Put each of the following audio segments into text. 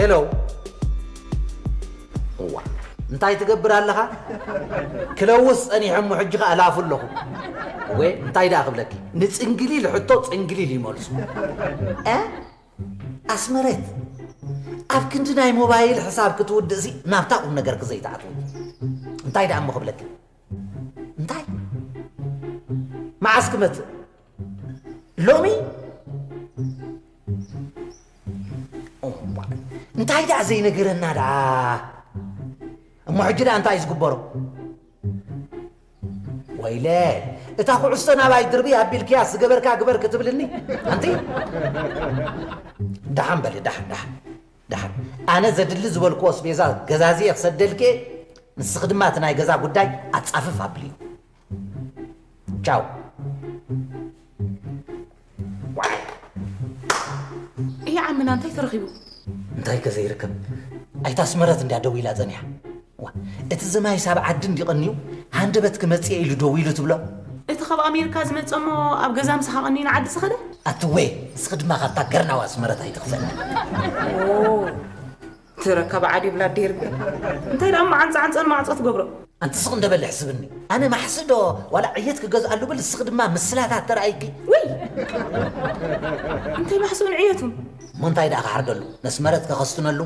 ሄሎ። እዋ፣ እንታይ ትገብር ኣለኻ? ክለውስ ጸኒሐ እሞ ሕጂ ኸኣ ላፉ ኣለኹ። ወይ እንታይ ደኣ ክብለኪ? ንጽንግሊል ሕቶ ጽንግሊል ይመልሱ። እ? ኣስመረት፣ ኣብ ክንዲ ናይ ሞባይል ሕሳብ ክትውድእሲ ናብታ ቁም ነገርኪ ዘይትኣትዊ። እንታይ ደኣ እሞ ክብለኪ? እንታይ? መዓስ ክመጽእ? ሎሚ? ኦምባ፣ እንታይ ደኣ ዘይነገረና ደኣ? እሞ ሕጂ ደኣ እንታይ እዩ ዝግበሮ? ወይለ፣ እታ ኩዕሶ ናባይ ድርቢ ኣቢልክያ ዝገበርካ ግበር ክትብልኒ? ኣንቲ? ደሓን በሊ፣ ደሓን፣ ደሓን፣ ደሓን። ኣነ ዘድሊ ዝበልክዎ ኣስቤዛ ገዛዚየ ክሰደልክየ፣ ንስኺ ድማ እቲ ናይ ገዛ ጉዳይ ኣጻፍፍ ኣብልዮ። ቻው። እያ ዓምና እንታይ ተረኺቡ? እንታይ ከ ዘይርከብ? ኣይታ ኣስመረት እንድያ ደዊላ ጸኒሓ። ዋ፣ እቲ ዝማይ ሳብ ዓዲ እንዲ ቀንዩ፣ ሃንደበት ክመጽእ ኢሉ ደዊሉ ትብሎ? እቲ ካብ ኣሜሪካ ዝመጸ እሞ ኣብ ገዛ ምሳኻ ቀንዩ ንዓዲ ዝኸደ? ኣትወ፣ ንስኺ ድማ ካብታ ገርናዋ ኣስመረት ኣይትኽፈልና። ኦ፣ ትረከብ ዓዲ ብላ ዴርቢ። እንታይ ደኣ እሞ ዓንጻ ዓንጻ ንማዕጾ ትገብሮ? ኣንቲ ስቕ እንደ በሊ ሕስብኒ። ኣነ ማሕስእ ዶ ዋላ ዕየት ክገዝኣሉ ብል፣ ንስኺ ድማ ምስላታት ተራእይኪ። ውይ! እንታይ ማሕስኡን ዕየቱን? እሞ እንታይ ደኣ ክሓርደሉ? ነስመረት ከኸስትነሉ?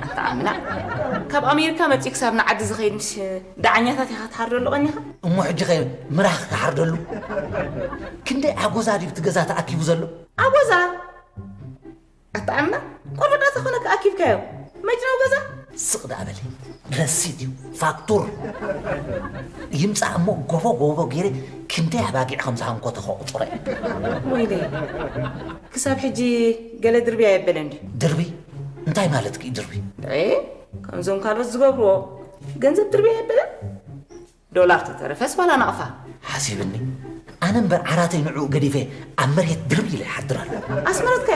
ኣንታ ኣምላኽ! ካብ ኣሜሪካ መጺኡ ክሳብ ንዓዲ ዝኸይድ ምስ ዳዓኛታት ኢኻ ትሓርደሉ ቀኒኻ? እሞ ሕጂ ኸ ምራኽ ክሓርደሉ? ክንደይ ኣጎዛ ድዩ እቲ ገዛ ተኣኪቡ ዘሎ? ኣጎዛ? ኣታ ዓምና፣ ቆርበት ዶ ተኾነ ኣኪብካዮ? መጅነው ገዛ? ስቕ ደኣ በሊ። ረሲት እዩ፣ ፋክቱር። ይምጻእ እሞ ጎቦ ጎቦ ገይረ ክንደይ ኣባጊዕ ከም ዝሃንኮ ተኸቑጽረ። ወይለይ፣ ክሳብ ሕጂ ገለ ድርቢ ኣየበለን ድዩ? ድርቢ? እንታይ ማለትኪ እዩ ድርቢ? እ፣ ከምዞም ካልኦት ዝገብርዎ ገንዘብ ድርቢ ኣየበለን? ዶላር ተተረፈስ ዋላ ናቕፋ። ሓሲብኒ። ኣነ እምበር ዓራተይ ንዕኡ ገዲፈ ኣብ መሬት ድርብ ኢለ ይሓድር ኣለኹ። ኣስመረትከ?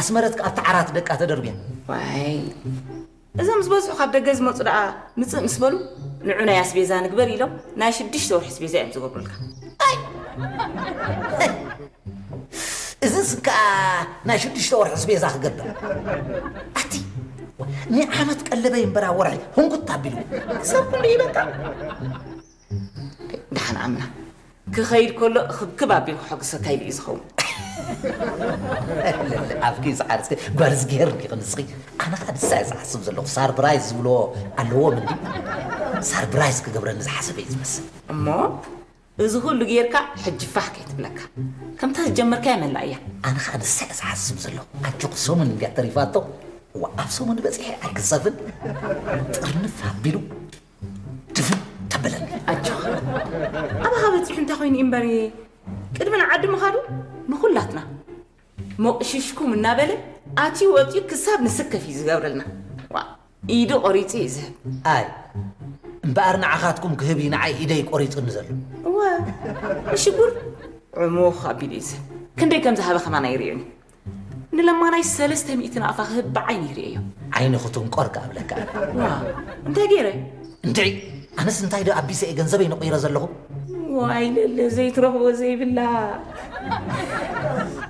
ኣስመረት ከኣ ኣብቲ ዓራት ደቃ ተደርብያ። ዋይ። እዞም ዝበዝሑ ካብ ደገ ዝመጹ ደኣ ምጽእ ምስ በሉ፣ ንዑ ናይ ኣስቤዛ ንግበር ኢሎም ናይ ሽዱሽተ ወርሒ ኣስቤዛ እዮም ዝገብሩልካ። ኣይ! እዝስ ከኣ ናይ ሽዱሽተ ወርሒ ኣስቤዛ ክገብር። ኣቲ፣ ንዓመት ቀለበይ እምበር ኣብ ወርሒ ህንኩት ኣቢሉ። ክሳብ ክንድኡ ይበቃ። ደሓን ዓምና። ክኸይድ ከሎ ክብክብ ኣቢሉ ክሕጉሰካ ኢሉ እዩ ዝኸውን። ኣፍኪ ዝሓርስኪ ጓል ዝገርኒ ኢኺ ንስኺ። ኣነ ኸኣ ንሳ እየ ዝሓስብ ዘለኹ። ሳርፕራይዝ ዝብልዎ ኣለዎም እንዲ። ሳርፕራይዝ ክገብረኒ ዝሓሰበ እዩ ዝመስል። እሞ እዚ ኩሉ ጌርካ ሕጂ ፋሕ ከይትብለካ። ከምታ ዝጀመርካያ መላእ እያ። ኣነ ኸኣ ንሳ እየ ዝሓስብ ዘለኹ። ኣጆኺ ሰሙን እንድያ ተሪፋቶ። እዋ፣ ኣብ ሰሙን በጺሐ ኣይግዘፍን። ጥርንፍ ኣቢሉ ድፍን ተበለኒ። ኣጆኻ። ኣባኻ በጺሑ እንታይ ኮይኑ እዩ እምበር፣ ቅድሚ ንዓዲ ምኻዱ ንኹላትና ሞቕሽሽኩም እናበለ ኣትዩ ወጺኡ ክሳብ ንስከፍ እዩ ዝገብረልና። ዋ፣ ኢዱ ቆሪጹ እዩ ዝህብ። ኣይ፣ እምበኣር ንዓኻትኩም ክህብ እዩ ንዓይ ኢደይ ቆሪጹኒ ዘሎ። እወ፣ ንሽጉር ዕሙኽ ኣቢሉ እዩ ዝህብ። ክንደይ ከም ዝሃበ ከማን ኣይርእዮን እዩ። ንለማናይ ሰለስተ ሚእቲ ናቕፋ ክህብ ብዓይኒ ይርእዮ። ዓይኒ ክትንቆር ክኣብለካ። ዋ፣ እንታይ ገይረ? እንድዒ፣ ኣነስ እንታይ ዶ ኣቢሰ እየ ገንዘበይ ነቑይረ ዘለኹ? ዋይ ለለ፣ ዘይትረኽቦ ዘይብላ።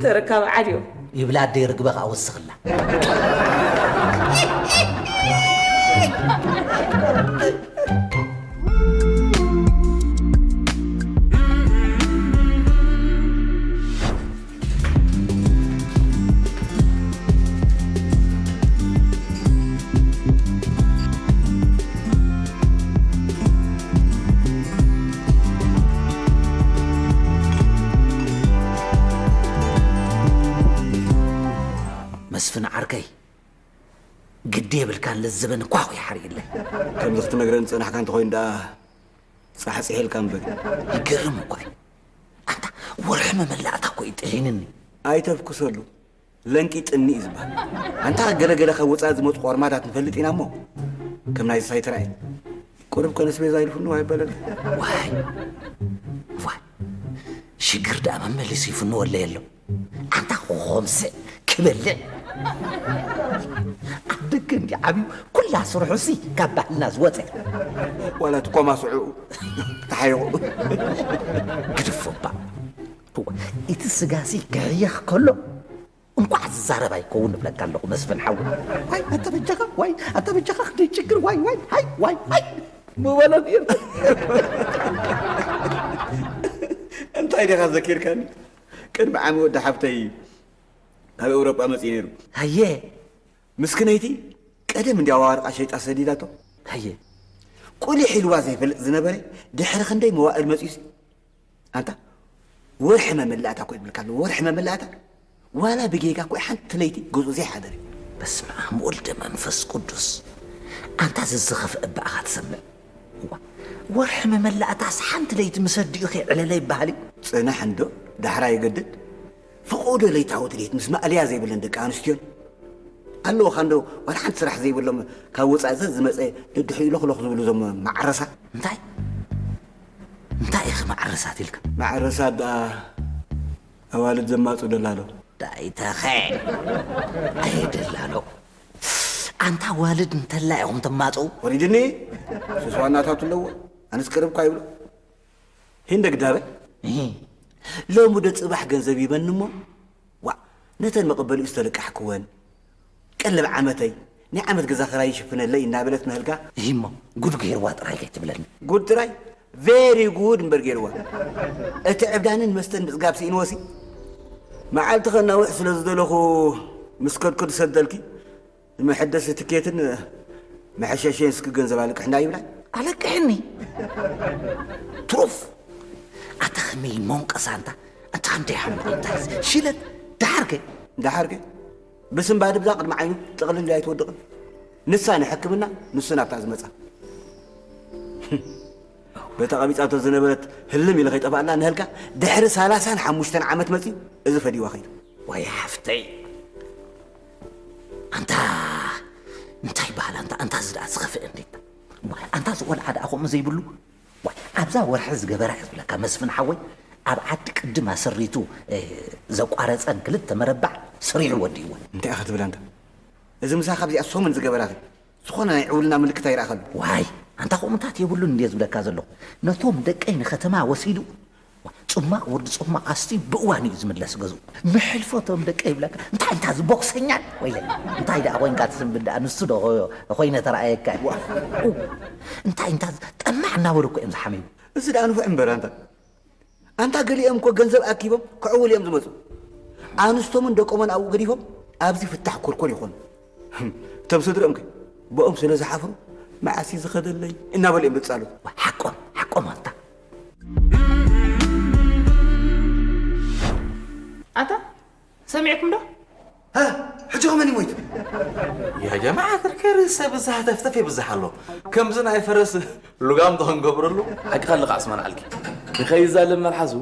ተረካቢ ዓድዮ። ይብላ ኣደይ ርግበ ከኣ ወስኽላ። መስፍን ዓርከይ፣ ግዲ የብልካን፣ ለዘበን እኳ ኹ ይሓርየለይ። ከምዚ ክትነግረኒ ዝጸናሕካ እንተኾይኑ ደኣ ጻሕጺሐልካ እምበር። ይገርም እኮ እዩ። ኣንታ ወርሒ መመላእታ እኮ እዩ ጥሒንኒ። ኣይተፍኩሰሉ። ለንቂ ጥኒ እዩ ዝበሃል። ኣንታ ገለ ገለ ካብ ወጻኢ ዝመጹ ቆርማታት ንፈልጥ ኢና እሞ፣ ከም ናይዚ ሳይትራይ ቁሩብ ከነስቤዛ ኢሉ ፍንው ኣይበለና። ዋይ፣ ዋይ፣ ሽግር ደኣ መመሊሱ ይፍንወለይ ኣሎ። ኣንታ ኾኾምሰ ክበልዕ። ኣብ ደገ እንዲ ዓብዩ ኩላ ስርሑሲ ካብ ባህልና ዝወጸ። ዋላ እቲ ኮማ ስዑ ተሓይቑ። ግድፎ እባ። እዋ፣ እቲ ስጋሲ ክሕየኽ ከሎ እንቋዕ ዝዛረብ ኣይከውን እብለካ ኣለኹ መስፍን ሓው። ዋይ ኣንተ በጃኻ፣ ዋይ ኣንተ በጃኻ፣ ክንደይ ችግር፣ ዋይ ዋይ፣ ሃይ ዋይ ሃይ ምበሎ ነይሩ። እንታይ ዲኻ ዘኪርካኒ? ቅድሚ ዓሚ ወዲ ሓፍተይ ካብ ኤውሮጳ መጺኡ ነይሩ። ሃየ። ምስክነይቲ ቀደም እንዲያ ዋርቃ ሸይጣ ሰዲዳቶ። ሃየ። ቁሊሕ ኢልዋ ዘይፈልጥ ዝነበረ ድሕሪ ክንደይ መዋእል መጺኡሲ። ኣንታ ወርሒ መመላእታ እኮ ይብልካ ኣሎ፣ ወርሒ መመላእታ። ዋላ ብጌጋ እኮ ሓንቲ ለይቲ ገዝኡ ዘይሓደረ። በስመ ኣብ ወልደ መንፈስ ቅዱስ። ኣንታ ዝዝኸፍ እባእኻ ትሰምዕ። እዋ፣ ወርሒ መመላእታስ ሓንቲ ለይቲ ምስ ኣዲኡ ከይዕለለ ይበሃል እዩ። ጽናሕ እንዶ ዳሕራ ይገድድ። ፍቑዶ ለይታዊ ድሌት ምስ ማእለያ ዘይብለን ደቂ ኣንስትዮን ኣለዎ። ካንዶ ዋላ ሓንቲ ስራሕ ዘይብሎም ካብ ወጻኢ ዘዝ ዝመጸ ደድሕሪኡ ሎኽሎኽ ዝብሉ እዞም ማዕረሳ። እንታይ? እንታይ ኢኺ ማዕረሳት ኢልካ? ማዕረሳት ደኣ ኣዋልድ ዘማጹ ደላሎ። ዳይተኸ። ኣየ ደላሎ። ኣንታ ዋልድ እንተላ ኢኹም ተማጽኡ? ወሪድኒ። ሱስ ዋናታቱ ኣለዎ። ኣነስ ቅርብኳ ይብሎ። ሂንደ ግዳበ? እሂ። ሎሚ ዶ ጽባሕ ገንዘብ ይበኒ እሞ፣ ዋእ፣ ነተን መቐበሊኡ ዝተለቃሕክወን፣ ቀለብ ዓመተይ፣ ናይ ዓመት ገዛ ክራይ ይሽፍነለይ እናበለት ምህልካ። እሂ እሞ፣ ጉድ ገይርዋ ጥራይ ከይትብለኒ። ጉድ ጥራይ? ቬሪ ጉድ እምበር ገይርዋ። እቲ ዕብዳንን መስተን ምጽጋብ ስኢንወሲ። መዓልቲ ከናውሕ ስለ ዝደለኹ ምስ ከድኩ ዝሰደልኪ፣ ንመሐደሲ ትኬትን መሐሸሸን እስኪ ገንዘብ ኣለቅሕና ይብላ። ኣለቅሕኒ? ትሩፍ! ኣታ ከመይ ሞንቀሳ ኣንታ፣ ኣታ ክንደይ ሓምቕ እንታይ ሽለት፣ ደሓርከ? ደሓርከ? ብስምባድ ብዛ ቅድሚ ዓይኑ ጥቕልል ኣይትወድቕን። ንሳ ንሕክምና፣ ንሱ ናብታ ዝመጻ። በታ ቀቢጻቶ ዝነበረት ህልም ኢለ ከይጠፋኣላ ንህልካ ድሕሪ ሰላሳን ሓሙሽተን ዓመት መጺኡ እዚ ፈዲዋ ከይዱ። ወይ ሓፍተይ። ኣንታ እንታይ በሃል ኣንታ፣ ኣንታ እዚ ደኣ ዝኸፍእ እንዴት? ዋይ፣ ኣንታ እዚ ቆልዓ ደኣ ከምኡ ዘይብሉ? ዋይ፣ ኣብዛ ወርሒ ዝገበራ እየ ዝብለካ መስፍን ሓወይ፣ ኣብ ዓዲ ቅድም ኣሰሪቱ፣ እ፣ ዘቋረጸን ክልተ መረባዕ ስሪሑ ወዲእወን። እንታይ ኢኻ ትብል ኣንታ? እዚ ምሳኻ ኣብዚኣ ሶምን ዝገበራኺ ዝኾነ ናይ ዕውልና ምልክት ኣይረኣኸሉ። ዋይ፣ ኣንታ ከምኡታት የብሉን እንድየ ዝብለካ ዘለኹ። ነቶም ደቀይ ንከተማ ወሲዱ፣ ጽማቕ ወዲ ጽማቕ ኣስትዩ ብእዋኑ እዩ ዝምለስ ገዝኡ። መሕልፎ እቶም ደቀይ ይብለካ። እንታይ እንታ እዚ ቦክሰኛ? ወይለ፣ እንታይ ደኣ ኮይንካ ትስንብድ ደኣ? ንሱ ዶ ኮ-፣ ኮይነ ተረኣየካ? ዋ። ኡ፣ እንታይ እንታ እዚ ጠማዕ እናበሉ እኮ እዮም ዝሓምዩ። እዚ ደኣ ንፉዕ እምበር ኣንታ። ኣንታ ገሊኦም እኮ ገንዘብ ኣኪቦም ክዕውሉ እዮም ዝመጹ። ኣንስቶምን ደቆምን ኣብኡ ገዲፎም ኣብዚ ፍታሕ ኮርኮር ይኾኑ። እቶም ስድርኦም ከ ብኦም ስለ ዝሓፍሩ መዓስ እዩ ዝኸደለይ እናበሉ እዮም ዝጻሉ። ሓቆም፣ ሓቆም ኣንታ። ኣታ ሰሚዕኩም ዶ? ሃ፣ ሕጂ ከ መን ይሞይት? ያ ጀማዓ ክርከር ሰብ እዛ ሃተፍተፍ ይብዝሕ ኣሎ። ከምዚ ናይ ፈረስ ልጓም ዶ ክንገብረሉ? ሓቅኻ ኣለኻ ዓስማን ዓልኪ። ንኸይዛለም መልሓሱ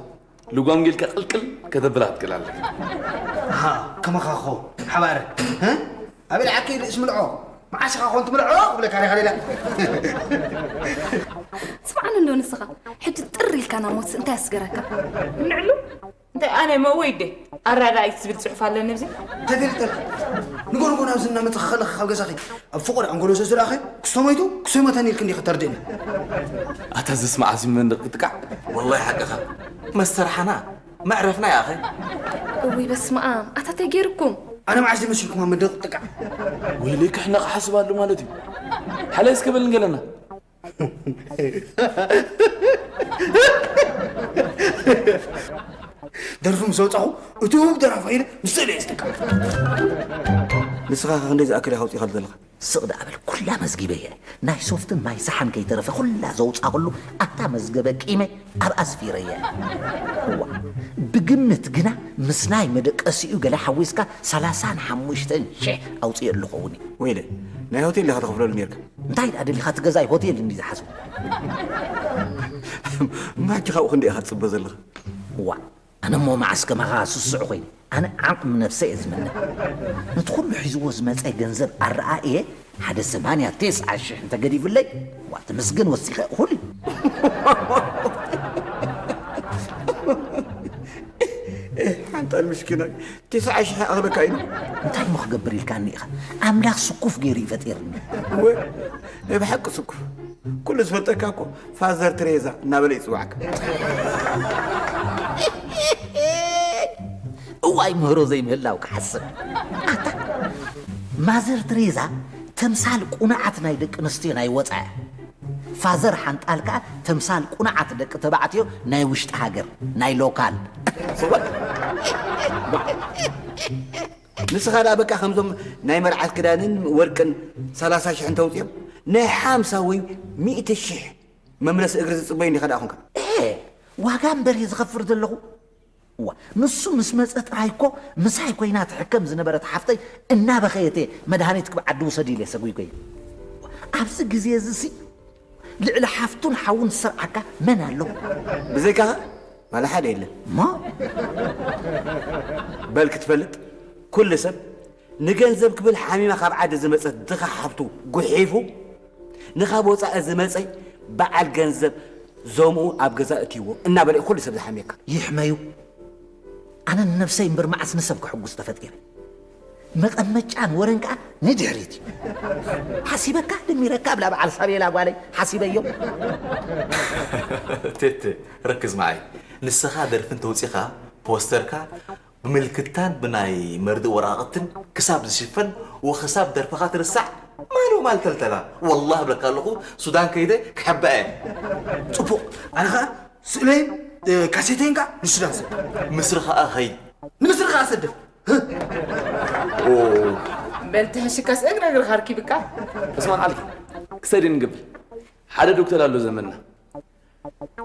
ልጓም ጌልካ ቅልቅል ከተብላ ትክእል ኣለካ። ሃ፣ ከማኻ ኾ ሓባረ። ሃ? ኣበይ ለዓከ ርእስ ምልዖ? መዓስ ኢኻ ኾን ትምልዖ? ክብለካ ዲኻ ሌላ? ስምዓኒ እንዶ ንስኻ፣ ሕጂ ጥር ኢልካ ናብ ሞት እንታይ ኣስገረካ? ንዕሉ እንታይ ኣነ መእወይ ደ ኣራዳኢት ዝብል ጽሑፍ ኣለኒ ኣብዚ። ተገልጠል። ንጎ ንጎ ናብዚ እናመጽኻ ከለኻ ካብ ገዛኺ ኣብ ፍቑር ኣንጎሎ ስለ ዝረኣኸ ክስቶ ሞይቱ ክስቶ ይሞተኒ ኢልክ እንዲኺ ተርድእኒ። ኣታ ዝስማዕ ሲ መንደቕ ክትቃዕ? ወላሂ ሓቅኻ። መስተርሓና መዕረፍና ያኸ። እውይ በስመ ኣብ፣ ኣታ እንታይ ገይርኩም? ኣነ መዓስ ይመስልኩም ኣብ መንደቕ ክትቃዕ? ወይለይ ክሕነቕ ሓስብ ኣሎ ማለት እዩ። ሓላይ እስከ በል ንገለና። ደርፊ ምስ ኣውጻኹ እቲ ውብ ደራፋይ ኢለ ምስ ስእለ እየ ዝጥቀም። ንስኻ ከ ክንደይ ዝኣክል ኢኻ ኣውጺእኻሉ ዘለኻ? ስቕ ደኣ በል፣ ኩላ መዝጊበያ እየ። ናይ ሶፍትን ማይ ሰሓን ከይተረፈ ኩላ ዘውጻእኩሉ ኣብታ መዝገበ ቂመ ኣብኣ ኣስፊረያ እየ። እዋ፣ ብግምት ግና ምስ ናይ መደቀሲኡ ገለ ሓዊስካ ሰላሳን ሓሙሽተን ሽሕ ኣውጽኤሉ ኸውን እዩ። ወይለ፣ ናይ ሆቴል ኢኻ ተኸፍለሉ ኔርካ። እንታይ ደኣ ደሊኻ፣ እቲ ገዛይ ሆቴል እንዲ ዝሓስቡ። እማ ሕጂ ካብኡ ክንደይ ኢኻ ትጽበ ዘለኻ? እዋ፣ ኣነ እሞ መዓስ ከማኻ ስሱዕ ኮይነ፣ ኣነ ዓቕሚ ነብሰይ እየ ዝምነ። ነቲ ኩሉ ሒዝዎ ዝመጸ ገንዘብ ኣረኣእየ፣ ሓደ ሰማንያ ተስዓ ሽሕ እንተገዲፉለይ፣ ዋ፣ ተመስገን ወሲኸ እኹል እዩ። ሓንጣል ምስኪናይ፣ ተስዓ ሽሕ ኣኽለካ ኢሉ። እንታይ እሞ ክገብር ኢልካኒ ኢኻ? ኣምላኽ ስኩፍ ገይሩ እዩ ፈጢርኒ። እወ፣ ናይ ብሓቂ ስኩፍ። ኩሉ ዝፈልጠካ እኮ ፋዘር ትሬዛ እናበለ ይጽዋዕካ። እዋ፣ ኣይ ምህሮ ዘይምህላው ክሓስብ። ኣታ ማዘር ትሬዛ ተምሳል ቁኑዓት ናይ ደቂ ኣንስትዮ ናይ ወጻኢ። ፋዘር ሓንጣል ከኣ ተምሳል ቁኑዓት ደቂ ተባዕትዮ ናይ ውሽጢ ሃገር፣ ናይ ሎካል። ንስኻ ደኣ በቃ ከምዞም ናይ መርዓት ክዳንን ወርቅን ሰላሳ ሽሕ እንተውፅኦም ናይ ሓምሳ ወይ ሚእቲ ሽሕ መምለሲ እግሪ ዝፅበዩ እንዲኻ ደኣ ኹንካ። ኤ ዋጋ እምበር እየ ዝኸፍር ዘለኹ። እዋ ንሱ ምስ መጸ ጥራይ እኮ ምሳይ ኮይና ትሕከም ዝነበረት ሓፍተይ እናበኸየት እየ መድሃኒትኪ ብዓዲ ውሰዲ ኢለ ሰጒጎየ። ኣብዚ ግዜ እዚ ሲ ልዕሊ ሓፍቱን ሓውን ዝሰርዓካ መን ኣሎ? ብዘይካኻ ዋላ ሓደ የለን። እሞ በል ክትፈልጥ ኩሉ ሰብ ንገንዘብ ክብል ሓሚማ ካብ ዓዲ ዝመጸት ድኻ ሓፍቱ ጉሒፉ ንኻብ ወጻኢ ዝመጸ በዓል ገንዘብ ዞምኡ ኣብ ገዛ እትይዎ እናበለ እዩ ኩሉ ሰብ ዝሓምየካ። ይሕመዩ። ኣነ ንነብሰይ እምበር መዓስ ንሰብ ክሕጉስ ተፈጢረ። መቐመጫን ወረን ከኣ ንድሕሪት እዩ። ሓሲበካ ደሚረካ ኣብላ በዓል ሳቤላ ጓለይ ሓሲበዮ። ቴቴ ረክዝ መዓይ ንስኻ ደርፊ እንተውፂኻ ፖስተርካ ብምልክታን ብናይ መርድእ ወረቓቕትን ክሳብ ዝሽፈን ወኽሳብ ደርፍኻ ትርሳዕ ማሉ ማል ተልተላ ወላህ ብለካ ኣለኹ ሱዳን ከይደ ክሕብኣ እየ። ፅቡቕ ኣነ ኸዓ ስእለይን ካሴተይን ከዓ ንሱዳን ሰድ። ምስሪ ከዓ ኸይ ንምስሪ ከዓ ሰድፍ። በል ትሕሽካስ እግረ እግርኻ ኣርኪብካ። እስማዕ ዓልኪ ክሰዲ ንግብል ሓደ ዶክተር ኣሎ ዘመንና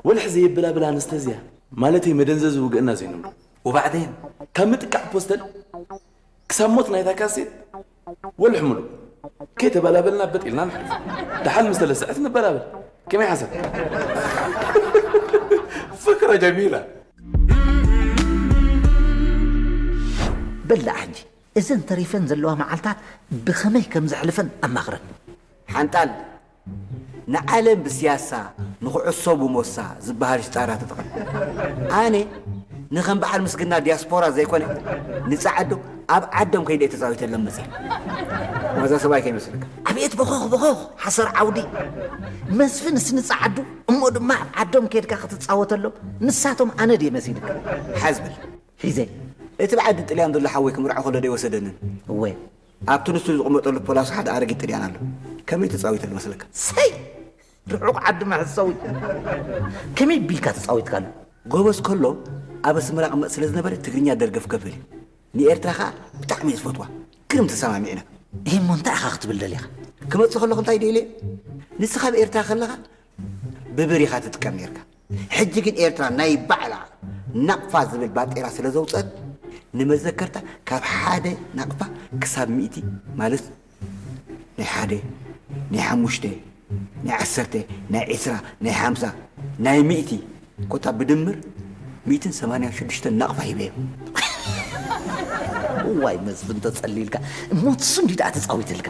ወልሕ ዘየብላብል ኣነስተዝያ ማለተይ መደንዘዚ ውግእና ዘይንብሎ። ወባዕዴን ካብ ምጥቃዕ ፖስተል ክሳብ ሞት ናይታ ካሴት ወልሕ ምሉእ ከይተበላበልና በጥ ኢልና ንሓልፎ። ደሓን ምስ ተለስዐት ንበላበል። ከመይ ሓሳብ? ፍክረ ጀሚላ። በላዕ ሕጂ እዘን ተሪፈን ዘለዋ መዓልታት ብኸመይ ከም ዘሕልፈን ኣማኽረን። ሓንጣል ንዓለም ብስያሳ ንኹዕሶ ብሞሳ ዝበሃል ሽጣራ ተጠቐም። ኣነ ንኸም በዓል ምስግና ዲያስፖራ ዘይኮነ ንጸዓዱ ኣብ ዓዶም ከይደ ተጻዊተሎም መጽየ። ዋዛ ሰብኣይ ከይመስለካ። ኣቤት በኾኽ በኾኽ ሓሰር ዓውዲ መስፍንስ ንጸዓዱ እሞ ድማ ኣብ ዓዶም ከይድካ ክትጻወተሎም ንሳቶም ኣነ ድየ መሲልካ። ሓዝብል ሒዘ እቲ ብዓዲ ጥልያን ዘሎ ሓወይ ክምርዖ ከሎ ደይወሰደንን። እወ ኣብቲ ንሱ ዝቕመጠሉ ፖላሶ ሓደ ኣረጊት ጥልያን ኣሎ። ከመይ ተጻዊተሉ መስለካ? ሰይ ርሑቕ ዓዲ መሕሰዊ ከመይ ቢልካ ተጻዊትካሉ? ጎበዝ ከሎ ኣብ ኣስመራ ቅመጥ ስለ ዝነበረ ትግርኛ ደርገፍገፍ በሊ። ንኤርትራ ኸኣ ብጣዕሚ እየ ዝፈትዋ። ግርም ተሰማሚዕና። እሞ እንታይ ኢኻ ክትብል ደሊኻ? ክመጽእ ከለኹ እንታይ ደኢለ? ንስኻ ኣብ ኤርትራ ከለኻ ብብር ኢኻ ትጥቀም ኔርካ። ሕጂ ግን ኤርትራ ናይ ባዕላ ናቕፋ ዝብል ባጤራ ስለ ዘውጸት ንመዘከርታ ካብ ሓደ ናቕፋ ክሳብ ሚእቲ ማለት ናይ ሓደ ናይ ሓሙሽተ ናይ ዓሰርተ ናይ ዒስራ ናይ ሓምሳ ናይ ሚእቲ ኮታ ብድምር ሚእትን ሰማንያን ሽዱሽተን ናቕፋ ሂበዮም። እዋይ መስፍን ተጸሊልካ እሞ ትሱ እንዲ ደኣ ተጻዊትልካ።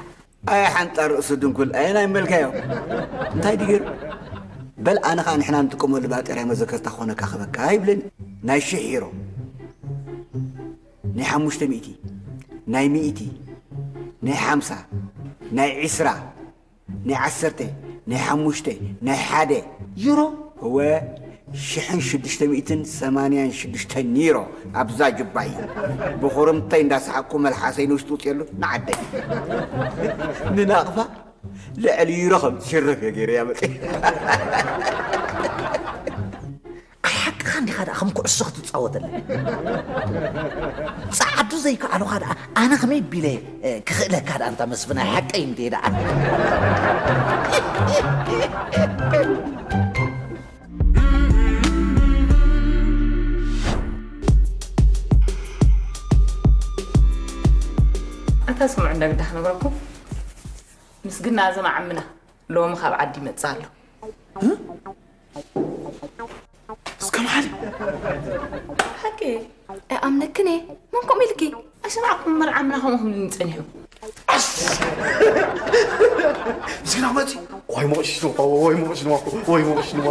ኣየ ሓንጣ ርእሱ ድንኩል ኣየናይ መልካዮ እንታይ ድዩ ገይሩ? በል ኣነ ኸኣ ንሕና ንጥቀመሉ ባጤራ መዘከርታ ክኾነካ ክበካ ኣይብለኒ። ናይ ሽሕ ዩሮ ናይ ሓሙሽተ ሚእቲ ናይ ሚእቲ ናይ ሓምሳ ናይ ዒስራ ናይ ዓሰርተ ናይ ሓሙሽተ ናይ ሓደ ዩሮ እወ ሽሕን ሽዱሽተ ሚእትን ሰማንያን ሽዱሽተን ኒሮ ኣብዛ ጁባይ ብኹርምተይ እንዳሰሓቅኩ መልሓሰይ ንውሽጢ ውፅየሉ ንዓደይ ንናቕፋ ልዕሊ ዩሮ ከም ትሽርፍ እየ ገይረያ መፅእ ኣይ ሓቅኻ እንዲኻ ደኣ ከም ኩዕሶ ክትፃወተለይ ፀዓዱ ዘይከኣሉኻ ደኣ ኣነ ከመይ ቢለ ክኽእለካ ደኣ እንታ መስፍን ኣይ ሓቀይ እንድየ ደኣ ኣታ ስምዑ እንዳ ግዳ ክነግረኩም ምስግና እዞም ዓምና ሎሚ ካብ ዓዲ ይመጽእ ኣሎ። እስከ መሓሪ ሓቂ ኣይኣምነክን እየ። መን ከምኡ ኢልኪ? ኣይሰማዕኩም እምበር ዓምና ከምኡ ክብልኒ ጸኒሑ። ምስግና ክመጽእ ወይ ሞቕሽ ንዋ ወይ ሞቕሽ ንዋ ወይ ሞቕሽ ንዋ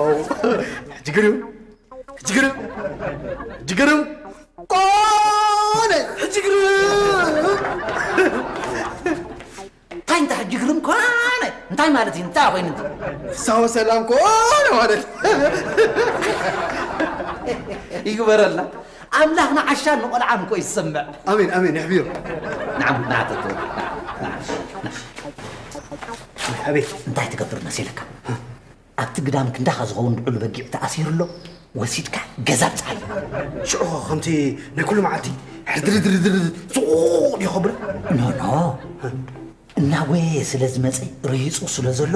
ሕጂ ግርም ሕጂ ግርም ሕጂ ግርም ኮነ ሕጂ ግርም እንታይ እንታይ ሕጂ ግርም ኮነ እንታይ ማለት እዩ እንታይ ኮይኑ እንት ፍሳወ ሰላም ኮነ ማለት ይግበረልና ኣምላኽ ንዓሻን ንቖልዓን እኮ ይሰምዕ። ኣሜን፣ ኣሜን፣ የሕብዮ። ንዓም ናተቶ ኣቤት። እንታይ ትገብር መሲልካ? ኣብቲ ግዳም ክንዳኻ ዝኸውን ድዑሉ በጊዕ ተኣሲሩ ኣሎ። ወሲድካ ገዛ ብጻሉ። ሽዑ ከምቲ ናይ ኩሉ መዓልቲ ሕድርድርድር ጽቑቕ ድዩ ከብሎ? ኖ ኖ። እናጎየ ስለ ዝመጸ ርሂጹ ስለ ዘሎ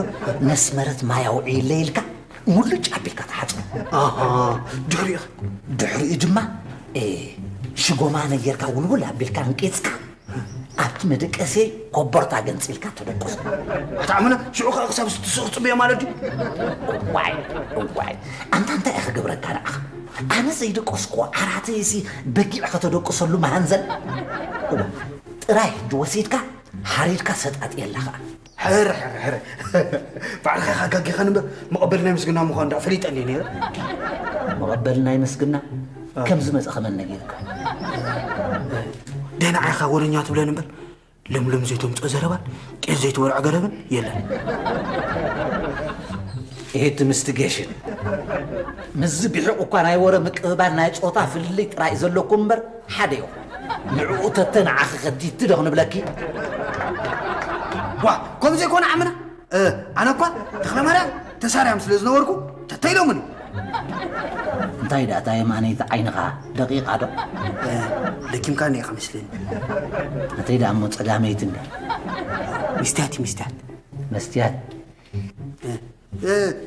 ነስመረት ማይ ኣውዕየለይ ኢልካ ሙልጭ ኣቢልካ ትሓጽቦ። ኣሃ፣ ድሕሪኡ ኸ? ድሕሪኡ ድማ ሽጎማ ነየርካ ውልውል ኣቢልካ እንቂጽካ ኣብቲ መደቀሲ ኮቦርታ ገንጺልካ ተደቅሶ። ኣታ ኣመና፣ ሽዑ ኸኣ ክሳብ ትስቕ ጽበዮ ማለት ድዩ? እዋይ እዋይ፣ ኣንታ እንታይ እየ ክገብረካ ንዓኻ? ኣነ ዘይደቀስክዎ ዓራተይሲ በጊዕ ከተደቅሰሉ መሃንዘል። እዋ፣ ጥራይ ሕጂ ወሲድካ ሓሪድካ ሰጣጥየላ ኸኣ። ሕረ ሕረ ሕረ፣ ባዕልኻ ኢኻ ኣጋጊኻኒ እምበር መቐበሊ ናይ ምስግና ምዃኑ ደኣ ፈሊጠ እንድየ ነይረ። መቐበሊ ናይ ምስግና ከም ዝመጸ ከመን ነጊርካ? ደህና ዓኻ ወረኛ ትብለን እምበር ለምለም ዘይተምጽኦ ዘረባን ጤፍ ዘይትወርዖ ገረብን የለን። ይሄ ትምስቲ ጌሽን ምስዚ ቢሒቕ እኳ ናይ ወረ ምቅብባል ናይ ጾታ ፍልልይ ጥራይ ዘለኩም እምበር ሓደ ኢኹም። ንዕኡ ተተ ንዓኺ ከቲቲ ዶ ክንብለኪ? ዋ፣ ከምኡ ዘይኮነ ዓምና፣ ኣነ እኳ ተኽለማርያም ተሳርያም ስለ ዝነበርኩ ተተ ኢሎምኒ። እንታይ ደኣ እታ የማነይቲ ዓይንኻ ደቂቓ ዶ? ለኪምካኒ ኢኻ መስለኒ። ናተይ ደኣ እሞ ጸጋመይቲ እንድያ። ሚስትያት እዩ፣ ሚስትያት። መስትያት።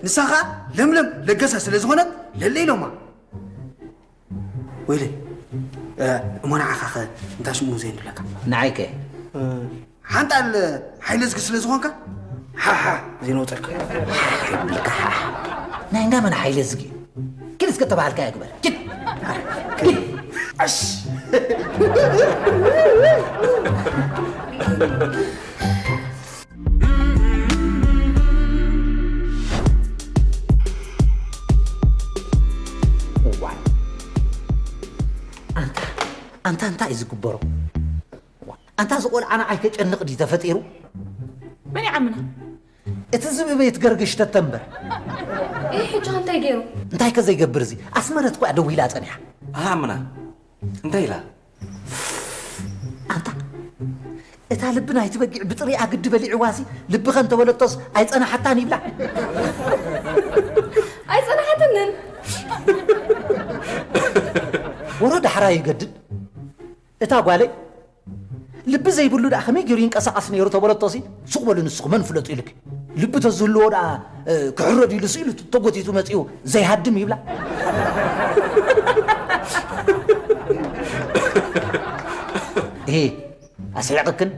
ንሳ ኸኣ ለምለም ለገሰ ስለ ዝኾነት ለለ ኢሎማ። ወይለይ፣ እሞ ንዓኻኸ እንታይ ሽሙ ዘይንብለካ? ንዓይከ? ሓንጣል ሓይለዝጊ ስለ ዝኾንካ ሓሓ ዘይነውፀልካ። ይብልካ ሓሓ። ናይ እንዳ መን ሓይለዝጊ? ኪድ እስከ ተባሃልካዮ ግበር። ኪድ። ኪድ። ኣሽ። እዋይ። ኣንታ ኣንታ እንታይ እዩ ዝግበሮ? ኣንታ እዚ ቆልዓ ንዓይ ከጨንቕ ድዩ ተፈጢሩ? መን ይዓምና? እቲ ዝብኢ ቤት ገርግሽ ተተንበር። እይ ሕጂ እንታይ ገይሩ? እንታይ ከ ዘይገብር እዚ? ኣስመረት እኮ እያ ደዊላ ጸኒሓ። ኣምና እንታይ ኢላ? ኣንታ እታ ልቢ ናይቲ በጊዕ ብጥሪኣ ግዲ በሊዕዋሲ ልቢ ከንተበለቶስ ኣይጸናሓታን ይብላ። ኣይጸናሓትንን። ወሮ ዳሕራ ይገድድ። እታ ጓለይ ልቢ ዘይብሉ ደኣ ከመይ ገይሩ ይንቀሳቐስ ነይሩ ተበለቶሲ ሱቕ በሉ ንስኹ መን ፍለጡ ኢልክ። ልቢ ተዝህልዎ ደኣ ክሕረድ ኢሉ ስኢሉ ተጎቲቱ መጺኡ ዘይሃድም ይብላ። እሄ ኣስሒቕክን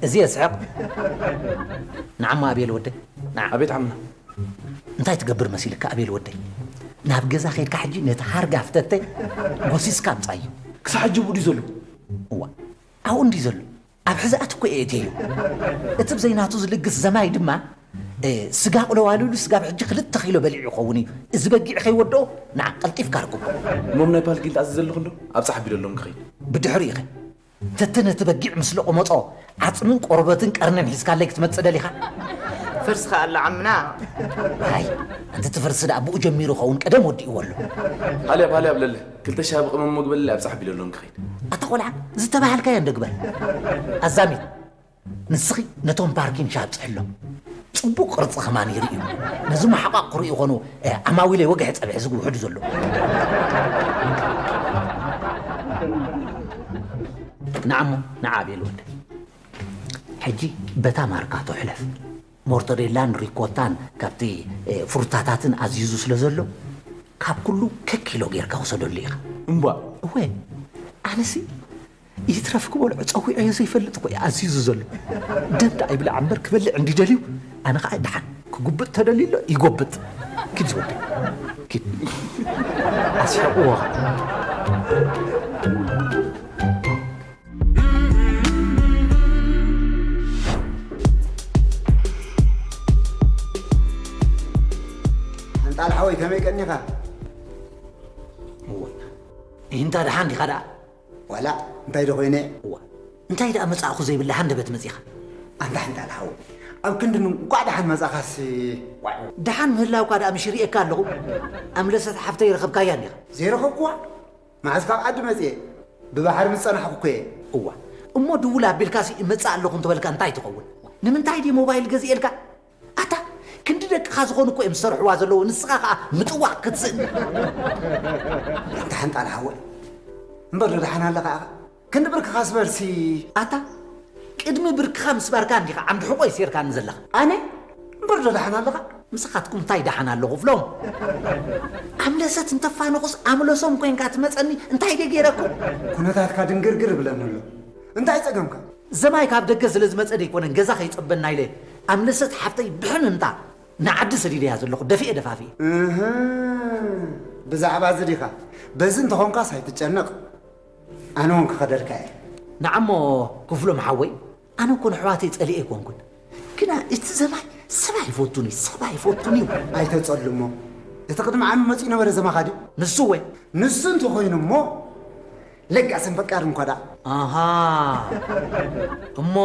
እዚ የስሕቕ። ንዓማ ኣቤል ወደይ ንዓ። ኣቤት ዓምና። እንታይ ትገብር መሲልካ ኣቤል ወደይ? ናብ ገዛ ኸይድካ ሕጂ ነቲ ሃርጋ ፍተተ ጎሲስካ ኣምጻዮ። ክሳብ ሕጂ ብኡ ድዩ ዘሎ? እዋ ኣብኡ እንድዩ ዘሎ። ኣብ ሕዛኣት እኮ እየ እትዮ። እቲ ብዘይናቱ ዝልግስ ዘማይ ድማ ስጋ ቅለዋሉሉ ስጋብ ሕጂ ክልተ ኪሎ በሊዑ ይኸውን እዩ። እዚ በጊዕ ከይወድኦ ንዓ ቀልጢፍካ ርክቦ። እሞም ናይ ፓልጊን ተኣዝዘ ኣለኹ እንዶ ኣብጻሕ ኣቢለሎም ክኸይድ። ብድሕሪኡ ኢኸ ተተ ነቲ በጊዕ ምስ ለቖመጾ ዓጽምን ቆርበትን ቀርንን ሒዝካለይ ክትመጽእ ደሊኻ? ፈርስኻ ኣላ ዓምና። ኣይ ኣንቲ እቲ ፈርሲ ደኣ ብኡ ጀሚሩ ኸውን ቀደም ወዲእዎ ኣሎ። ሃልያብ ሃልያብ ለለ ክልተ ሻሂ ብቕመም መግበሊ ኣብጻሕ ኣቢለሎም ክኸይድ። ኣታ ቆልዓ ዝተባሃልካዮ እንዶ ግበር። ኣዛሚት ንስኺ ነቶም ፓርኪን ሻብ ጽሕሎም። ጽቡቕ ቅርጺ ከማን ይርእዩ። ነዚ መሓቋቕ ክርእዩ ኾኑ ዓማዊለይ ወግሒ ጸብሒ ዝግውሕዱ ዘለዉ። ንዓሞ ንዓ ቤል ወደይ ሕጂ በታ ማርካቶ ሕለፍ። ሞርተዴላን ሪኮታን ካብቲ ፍሩታታትን ኣዚዙ ስለ ዘሎ ካብ ኩሉ ከኪሎ ጌርካ ውሰደሉ ኢኻ። እምቧ። እወ ኣነሲ ይትረፍ ክበልዖ ጸዊዐዮ ዘይፈልጥ እኮ እዩ ኣዚዙ ዘሎ። ደም ደኣ ይብላዕ እምበር ክበልዕ እንዲደልዩ ኣነ ኸዓ ደሓን ክጉብጥ ተደልዩ ኣሎ ይጎብጥ። ኪድ ዝወደ ኪድ ኣስሕቕዎ። ኣንጣል ሓወይ ከመይ ቀኒኻ? እወ ኢንታ ደሓን ዲኻ ደኣ? ዋላ እንታይ ዶ ኮይነ? እዋ እንታይ ደኣ መጻእኹ ዘይብላ ሃንደበት መጺኻ? ኣንታ ሓንጣል ሓወይ ኣብ ክንዲ እንቋዕ ደሓን መጻኻሲ። ዋይ ደሓን ምህላውካ ደኣ ምሽ ርእየካ ኣለኹ። ኣምለሰት ሓፍተይ ረኸብካያ እንዲኻ? ዘይረኸብኩዋ? መዓስ ካብ ዓዲ መፅየ? ብባሕሪ ምስ ጸናሕኩ እኮ እየ። እዋ፣ እሞ ድውል ኣቢልካሲ እመጽእ ኣለኹ እንተበልካ እንታይ ትኸውን? ንምንታይ ድዩ ሞባይል ገዚኤልካ? ኣታ፣ ክንዲ ደቅኻ ዝኾኑ እኮ እዮም ዝሰርሕዋ ዘለዉ፣ ንስኻ ኸኣ ምጥዋቕ ክትስእን። ኣታ ሓንጣል ሓወይ፣ እምበር ዶ ደሓን ኣለኻ ኢኻ? ክንዲ ብርክኻ ስበርሲ። ኣታ፣ ቅድሚ ብርክኻ ምስባርካ እንዲኻ ዓምዲ ሕቖይ ሴርካኒ ዘለኻ። ኣነ? እምበር ዶ ደሓን ኣለኻ? ምሳኻትኩም እንታይ ደሓን ኣሎ ክፍሎም? ኣምለሰት እንተፋነቑስ ኣምለሶም ኮይንካ ትመጸኒ እንታይ ድየ ገይረኩም? ኩነታትካ ድንግርግር ይብለኒ ኣሎ። እንታይ ጸገምካ? ዘማይ ካብ ደገ ስለ ዝመጸ ደይኮነን ገዛ ከይጸበና ኢለ ኣምለሰት ሓፍተይ ብሕን እንታ ንዓዲ ሰዲደያ ዘለኹ ደፊኤ ደፋፊኤ። እህ፣ ብዛዕባ እዚ ዲኻ? በዚ እንተኾንካስ ኣይትጨነቕ። ኣነ እውን ክኸደልካ እየ። ንዓሞ ክፍሎም ሓወይ፣ ኣነ እኮ ንኣሕዋተይ ጸሊኤ ኣይኮንኩን። ግና እቲ ዘማይ ሰብ ኣይፈቱን እዩ፣ ሰብ ኣይፈቱን እዩ። ኣይተጸልሞ። እቲ ቅድሚ ዓሚ መጺኡ ነበረ ዘማኻ ድዩ? ንሱ ወ? ንሱ እንተኾይኑ እሞ ለጋስን ፈቃርን እኳ ደኣ። ኣሃ። እሞ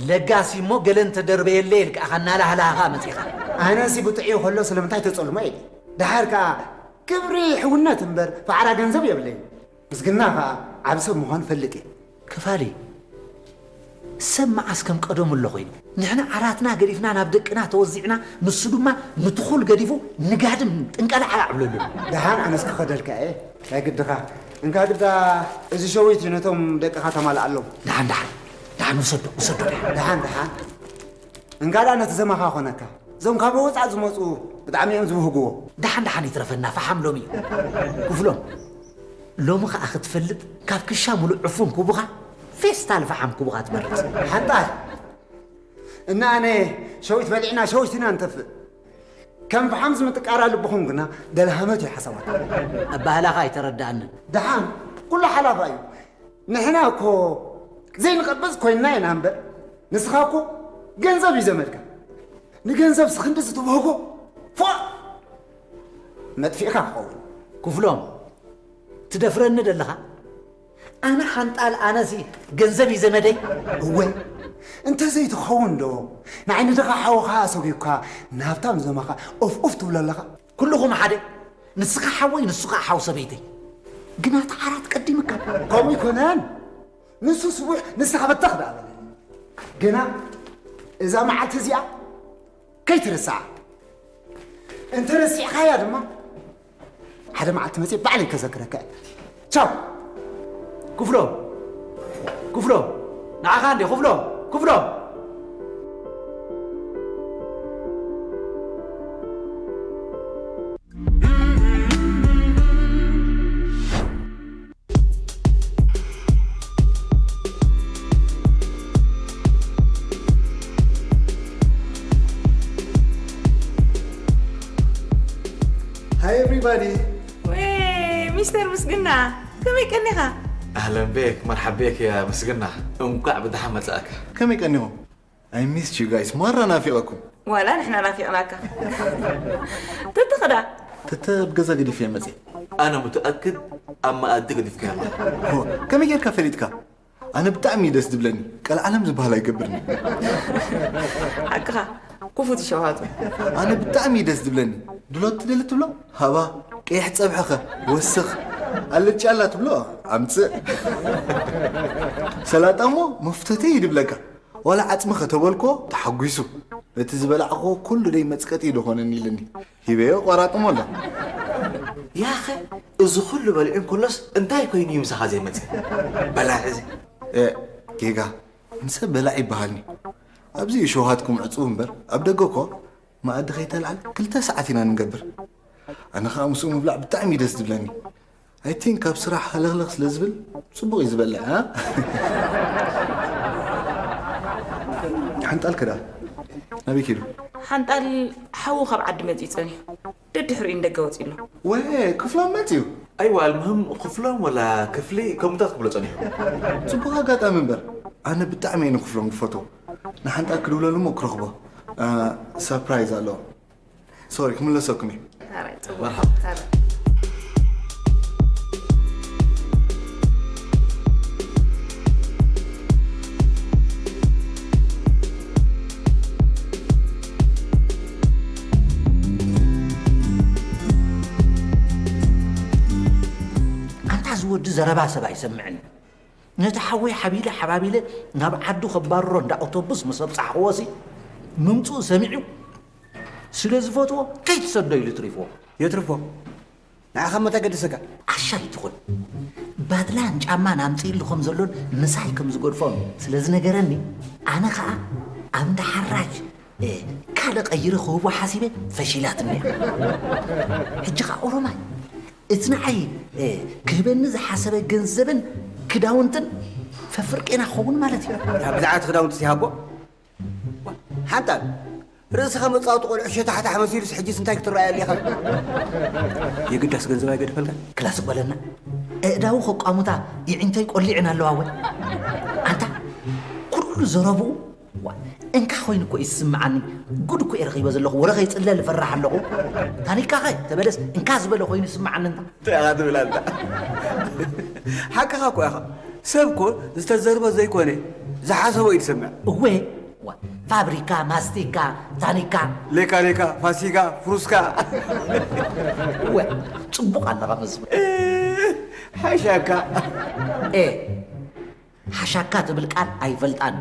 ለጋሲ እሞ ገለ እንተደርበየለይ ኢልካ ኢኻ እናላህላኻ መጺኻ። ኣነሲ ብጥዕዩ ከሎ ስለምንታይ ተጸልሞ ኢለ። ደሓር ከኣ ክብሪ ሕውነት እምበር ፋዕራ ገንዘብ የብለይን። ምስግና ኸኣ ዓቢ ሰብ ምዃኑ ፈልጥ እየ። ክፋሊ፣ ሰብ መዓስ ከም ቀደሙ ኣሎ ኮይኑ። ንሕና ዓራትና ገዲፍና ናብ ደቅና ተወዚዕና፣ ንሱ ድማ ንትኹል ገዲፉ ንጋድም ጥንቀላዕ ኣዕብለሉ። ደሓን ኣነስ ክኸደልካ እየ። ናይ ግድኻ። እንካ ግዳ እዚ ሸዊት እዩ ነቶም ደቅኻ ተማልኣሎም። ደሓን፣ ደሓን፣ ደሓን፣ ውሰዶ፣ ውሰዶ፣ ደሓን። ደሓን፣ ደሓን። እንካ ደኣ ነቲ ዘማኻ ኾነካ። እዞም ካብ ወጻእ ዝመጹ ብጣዕሚ እዮም ዝብህግዎ። ደሓን፣ ደሓን ይትረፈና፣ ፈሓም ሎሚ እዩ። ክፍሎም፣ ሎሚ ኸኣ ክትፈልጥ፣ ካብ ክሻ ሙሉእ ዕፉን ክቡኻ፣ ፌስታል ፈሓም ክቡኻ ትመርጽ። ሓንጣል። እና ኣነ ሸዊት በሊዕና ሸዊት ኢና ንተፍእ። ከም ፈሓም ዝምጥቃራ ልብኹም ግና ደልሃመት እዩ ሓሳባት። ኣባህላኻ ኣይተረድኣንን። ደሓን፣ ኩሉ ሓላፋ እዩ። ንሕና እኮ ዘይንቐበጽ ኮይንና ኢና እምበር፣ ንስኻ እኮ ገንዘብ እዩ ዘመድካ። ንገንዘብ ስኽንዲ ዝትብህጎ፣ ፎእ! መጥፊእካ ክኸውን። ክፍሎም፣ ትደፍረኒ ደለኻ? ኣነ ሓንጣል፣ ኣነሲ ገንዘብ እዩ ዘመደይ? እወ፣ እንተዘይትኸውን ዶ፣ ንዓይ ንድኻ ሓውኻ ኣሰጒግካ፣ ንሃብታም ዘማኻ ኡፍ ኡፍ ትብሎ ኣለኻ? ኩልኹም ሓደ፣ ንስኻ ሓወይ፣ ንሱ ኸኣ ሓው ሰበይተይ። ግና እቲ ዓራት ቀዲምካ። ከምኡ ኣይኮነን። ንሱ ስቡሕ፣ ንስኻ በተኽ ደኣ በለኒ። ግና እዛ መዓልቲ እዚኣ ከይትርስዓ። እንተ ረሲዕኻያ ድማ፣ ሓደ መዓልቲ መጺአ ባዕለይ ከዘክረካ እየ። ቻው። ክፍሎ፣ ክፍሎ፣ ንዓኻ እንዴ፣ ክፍሎ፣ ክፍሎ። Hi everybody. ወይ ሚስተር ምስግና፣ ከመይ ቀኒኻ? ኣህለን ቤክ፣ መርሓብ ቤክ ያ ምስግና። እንኳዕ ብደሓን መጻእካ። ከመይ ቀኒኹም? I missed you guys. ማራ ናፊቐኩም። ዋላ ንሕና ናፊቕናካ። ተተኸዳ? ተተ ኣብ ገዛ ገዲፈ መጽእ። ኣነ ሙተኣክድ ኣብ መኣዲ ገዲፍካያ ኣለኻ። ሆ፣ ከመይ ጌርካ ፈሊጥካ? ኣነ ብጣዕሚ እዩ ደስ ዝብለኒ። ቀልዓለም ዝበሃል ኣይገብርኒ። ሓቅኻ፣ ክፉት ሸውሃቱ። ኣነ ብጣዕሚ እዩ ደስ ዝብለኒ። ድሎት ትደሊ ትብሎ? ሃባ። ቀይሕ ጸብሕኸ? ወስኽ። ኣልጫ ኣላ ትብሎ? ኣምጽእ። ሰላጣ እሞ መፍተተይ እዩ ድብለካ። ዋላ ዓጽሚ ከተበልኮ ተሓጒሱ። እቲ ዝበላዕኮ ኩሉ ደይ መጽቀጢ ዶ ኾነኒ ኢልኒ። ሂበዮ ቆራጥሞ ኣሎ። ያኸ፣ እዚ ኩሉ በሊዑ እንከሎስ እንታይ ኮይኑ እዩ ምሳኻ ዘይመጽእ? በላዕ እዚ። እ፣ ጌጋ፣ ንሰብ በላዕ ይበሃልኒ። ኣብዚ እዩ ሸውሃትኩም ዕጹው እምበር፣ ኣብ ደገ እኮ መኣዲ ከይተልዓል ክልተ ሰዓት ኢና ንገብር። ኣነ ኸኣ ምስኡ ምብላዕ ብጣዕሚ እዩ ደስ ዝብለኒ። I think ካብ ስራሕ ሃለኽለኽ ስለ ዝብል ጽቡቕ እዩ ዝበልዕ፣ እ? ሓንጣል ከ ደኣ ናበይ ከይዱ? ሓንጣል ሓዉ ካብ ዓዲ መጺኡ ጸኒሑ። ደድሕሪኡ ንደገ ወጺኡ ኣሎ። ወ-፣ ክፍሎም መጺኡ? ኣይዋ፣ ኣልምህም ክፍሎም ወላ ክፍሊ ከምኡታት ክብሎ ጸኒሑ። ጽቡቕ ኣጋጣሚ እምበር፣ ኣነ ብጣዕሚ እየ ንክፍሎም ዝፈትዎ። ንሓንጣል ክድውለሉ እሞ ክረኽቦ። እ፣ ሰርፕራይዝ ኣለዎ። ሶሪ፣ ክምለሰኩም እዩ። ኣራይ፣ ጽቡቕ። መርሓባ። ኣራይ። ወዲ ዘረባ ሰብ ኣይሰምዕን። ነቲ ሓወይ ሓቢለ ሓባቢለ ናብ ዓዱ ከባርሮ እንዳ ኣውቶቡስ ምስ ኣብጻሕክዎሲ፣ ምምጽኡ ሰሚዑ ስለ ዝፈትዎ፣ "ከይትሰዶ" ኢሉ ትሪፍዎ። የትርፎ። ንዓኻ እሞ እንታይ ገደሰካ? ዓሻ ኣይትኹን። ባድላን ጫማን ኣምጺእሉ ከም ዘሎን ምሳይ ከም ዝገድፎን ስለ ዝነገረኒ፣ ኣነ ኸኣ ኣብ እንዳ ሓራጅ፣ እ፣ ካልእ ቀይረ ክህቦ ሓሲበ፣ ፈሺላትኒ እያ። ሕጂ ኸኣ ኦሮማይ፣ እቲ ንዓይ፣ እ፣ ክህበኒ ዝሓሰበ ገንዘብን ክዳውንትን ፈፍርቄና ክኸውን ማለት እዩ። እታ ብዛዕባ እቲ ክዳውንትስ ይሃቦ? ሓንጣል፣ ርእስኻ መጻወቲ ቆልዑ ሸታሕታሕ መሲሉስ ሕጂስ እንታይ ክትረኣየሉ ኢኻ? የግዳስ ገንዘብ ኣይገድፈልካን? ክላስ በለና። ኣእዳዉ ከቋሙታ ይዒንተይ ቆሊዕን ኣለዋ ወይ? ኣንታ፣ ኩሉ ዘረብኡ፣ ዋ፣ እንካ ኮይኑ እኮ እዩ ዝስምዓኒ። ጉድ እኮ እየ ረኺበ ዘለኹ። ወረ ከይጽለል እፈርሕ ኣለኹ። ታኒካ ኸ ተበለስ እንካ ዝበለ ኮይኑ ይስምዓኒ እንታ። እንታይ ኢኻ ትብል ኣንታ? ሓቅኻ እኮ ኢኻ። ሰብ እኮ ዝተዘርቦ ዘይኮነ፣ ዝሓሰቦ እዩ ዝሰምዕ። እወ፣ ዋ፣ ፋብሪካ፣ ማስቲካ፣ ታኒካ። ሌካ ሌካ፣ ፋሲካ፣ ፍሩስካ። እወ፣ ጽቡቕ ኣለኻ መስፍን። እ፣ ሓሻካ። ኤ፣ ሓሻካ ትብል ቃል ኣይፈልጣን።